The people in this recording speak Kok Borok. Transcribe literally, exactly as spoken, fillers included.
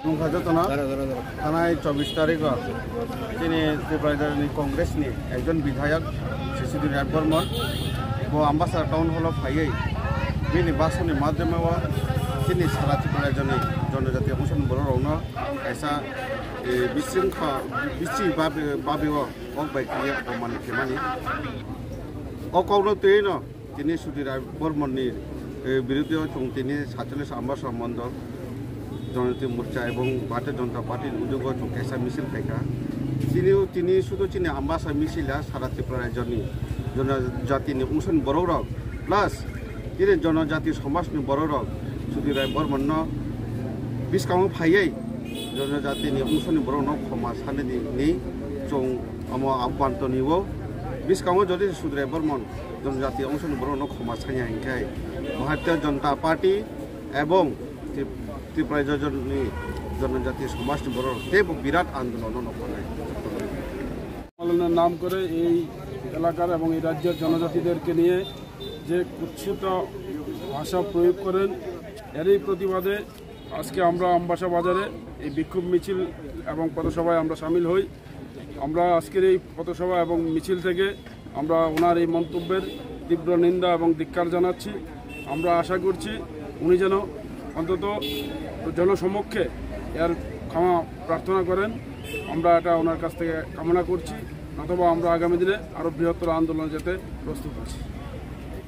Nungkha jotono thanai chobbish tarikh o chini Tipra Rajani Congress ni ekjon bidhayak Sri Sudhir Rai Bormon bo Ambassa Town Hall o phaiwi bini basoni madhyamo chini sara Tipra Rajani jonojati ongsan borok rokno kaisa, eh, bising kha, bisi babe, babe o kok bai kiriya apomani khemani. O kokno twi no tini Sudhir Rai Bormon ni, eh, biruddhe o chwng tini satchollish Ambassa Mondol Jonojati Morcha ebong Bharatiya Janata Party ni udugo chwng kaisa misil khaikha. Tini, tini sudu chini Ambassa misil a sara Tripura rajyo ni jonojati ni ongsan borok rok plus tini jonojati somaj ni borok rok Sudhir Rai Bormon no bwskango phaiwi jonojati ni ongsan borok no khoma sanani ni chwng omo ahban toniwo. Bwskango jodi Sudhir Rai Bormon jonojati ongsan borok no khoma sanya hinkhe Bharatiya Janata Party ebong Trip-, Tripura rajyoni jonojati somajni borok teibo birat andolon no nokhanai. আন্দোলনের নাম করে এই এলাকার এবং এই রাজ্যের জনজাতিদেরকে নিয়ে যে কুৎসিত ভাষা প্রয়োগ করেন, এরই প্রতিবাদে আজকে আমরা আমবাসা বাজারে এই বিক্ষোভ মিছিল এবং পথসভায় আমরা সামিল হই। আমরা আজকের এই পথসভা এবং মিছিল থেকে আমরা ওনার এই মন্তব্যের তীব্র নিন্দা এবং ধিক্কার জানাচ্ছি। আমরা আশা করছি উনি যেন অন্তত জনসমক্ষে এর ক্ষমা প্রার্থনা করেন। আমরা এটা ওনার কাছ থেকে কামনা করছি, নতুবা আমরা আগামী দিনে আরও বৃহত্তর আন্দোলনে যেতে প্রস্তুত আছি।